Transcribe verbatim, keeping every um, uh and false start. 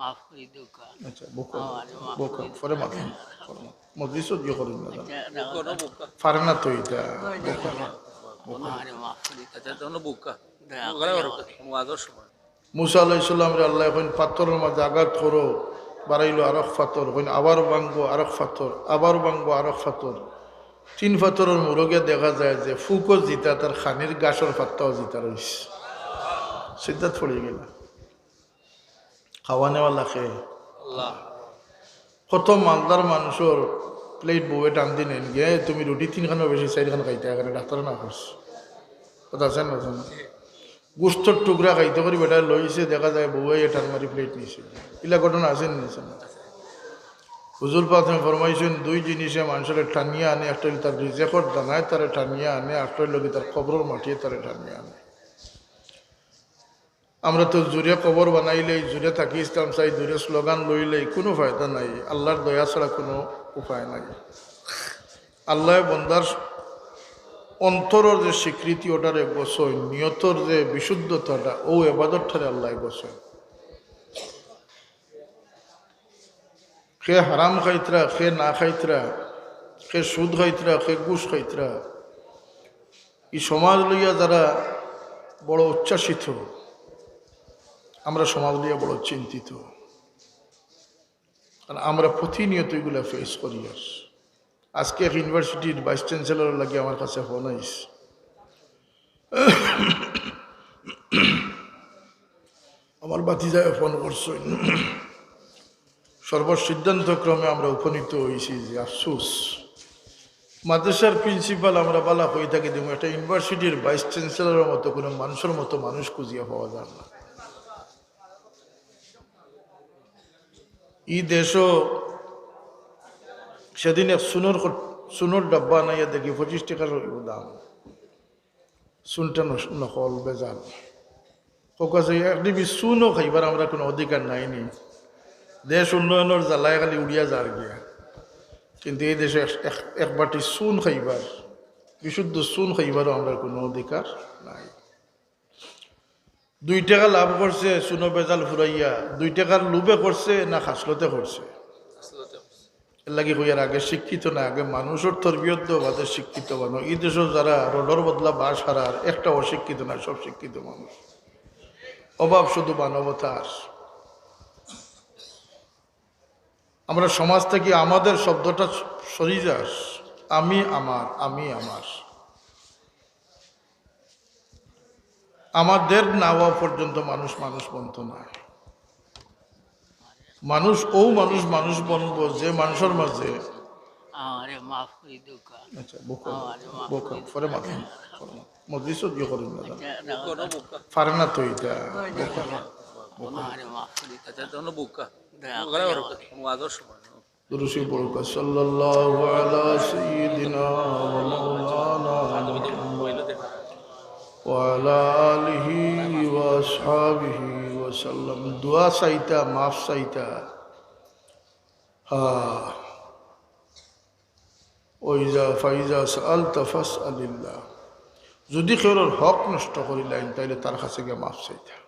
মাফ করি দেউক্কা। আচ্ছা, বউক্কা। আমারে মাফ করি দেউক্কা। পরে মাফ, পরে মাফ। মজলিসও ইয়ে করেন না, জানো। আচ্ছা, না, পারে না তো এটা। বউক্কা। আমারে মাফ করি দেউক্কা। আচ্ছা, তখন বউক্কা। দয়া করে। ওয়াজর সময়। মুসা আলাইহিস সালামরে আল্লায় কইন, "পাথরর মাঝে আঘাত করো, বাড়াইলো আরক পাথর, কইন, আবার ভাঙ্গো আরক পাথর, আবার ভাঙ্গো আরক পাথর।" তিন পাথরর মুরো গিয়া দেখা যায় যে ফুকও জিতা, তার খানির গাছর পাত্তাও জিতা রইছে। সিজদাত পড়ি গেলা। খাওয়ানেওয়ালা কে? আল্লাহ। কত মালদার মানুষর প্লেট বউয়ে টান দি নেইন গিয়া, "তুমি রুটি তিনখানর বেশি চাইরখান খাইতায় কেনে?" ডাক্তারে না করছে। কথা আছে না, আছে না? গোস্তর টুকরা খাইতো করি বেটায় লইছে, দেখা যায় বউয়ে টান মারি প্লেট নিছে। ইলা ঘটনা আছে নি, আছে না? হুজুর পাকে ফরমাইছইন, দুই জিনিসে মানষরে টানিয়া আনে, একটা অইলো তার রিজেকর দানায় তারে টানিয়া আনে, আর একটা অইলো কি তার কবরর মাটিয়ে তারে টানিয়া আনে। আমরা তো জুরে কবর বানাইলেই, জুরে থাকি ইসলাম চাই, জুরে স্লোগান লইলেই কুনু ফায়দা নাই, আল্লার দয়া ছাড়া কুনু উপায় নাই। আল্লায় বন্দার অন্তরর যে স্বীকৃতি, ওটারে গছইন, নিয়তর যে বিশুদ্ধতাটা, অউ এবাদতটারে আল্লায় গছইন। কে হারাম খাইতরা, কে না খাইতরা, কে সুদ খাইতরা, কে ঘুষ খাইতরা, ই সমাজ লইয়া যারা বড় উচ্ছ্বাসিত, আমরা সমাজ লইয়া বড় চিন্তিত। কারণ আমরা প্রতিনিয়ত ইগুলা ফেস করি। আর আজকে এক ইউনিভার্সিটির ভাইস চ্যান্সেলরর লাগি আমার কাছে ফোন আইছে। আমার ভাতিজায় ফোন করছইন। সর্বসিদ্ধান্তক্রমে আমরা উপনীত অইছি যে আফসোস, মাদ্রাসার প্রিন্সিপাল আমরা বালা কই থাকি দিমু, একটা ইউনিভার্সিটির ভাইস চ্যান্সেলরর মতো কুনু মানষর মতো মানুষ খুঁজিয়া পাওয়া যায় না। ই দেশও সেদিন এক চুনর কট-, চুনর ডাব্বা আনাইয়া দেখি পঁচিশ টেকার অইবো দাম। চুনটা নস-, নকল, ভেজাল। কউক্কা চাই, এক ডিবি চুনও খাইবার আমরা কুনু অধিকার নাই নি। দেশ উন্নয়নর জ্বালায় খালি উড়িয়া যার গিয়া। কিন্তু এই দেশে এক, এক, এক বাটি চুন খাইবার, বিশুদ্ধ চুন খাইবারও আমরা কুনু অধিকার নাই। দুই টেকা লাভ করছে চুনো ভেজাল ফুরাইয়া, দুই টেকার লোভে করছে না খাসলতে করছে? এর লাগি কইয়ার আগে শিক্ষিত না, আগে মানুষর তরবিয়ত দেও, বাদে শিক্ষিত বানো। ই দেশো যারা রোডর বদলা বাঁশ হারার, একটা অশিক্ষিত না, সব শিক্ষিত মানুষ। অভাব শুধু মানবতার। আমরা সমাজ থাকি আমাদের শব্দটা সরি যার, আমি আমার, আমি আমার। আমাদের না অওয়া পর্যন্ত মানুষ মানুষ বনতো নায়। মানুষ অউ মানুষ মানুষ বনবো যে মানষর মাঝে আমারে মাফ করি দেউক্কা। আচ্ছা, বউক্কা, আমারে মাফ বউক্কা, করি পরে মাফ, দেউক্কা। পরে মাফ। মজলিসও ইয়ে করেন না, জানো। আচ্ছা, না, পারে না তো এটা। বউক্কা। আমারে মাফ করি দেউক্কা। আচ্ছা, তখন বউক্কা। দয়া করে। ওয়াজর সময়। দুরুদ শরিফ পড়ুক্কা, সাল্লাল্লাহু আলা সাইয়্যিদিনা ওয়া মাওলানা মুহাম্মদ ওয়া আলা আলিহি ওয়া আসহাবিহি ওয়া সাল্লাম। দোয়া চাইতা, মাফ চাইতা। হ্যাঁ। ওয়া ইজা, ফাইজা সাআলতা ফাসআলিল্লাহ। যদি কেউর হক নষ্ট করিলাইন, তাইলে তার কাছে গিয়া মাফ চাইতা।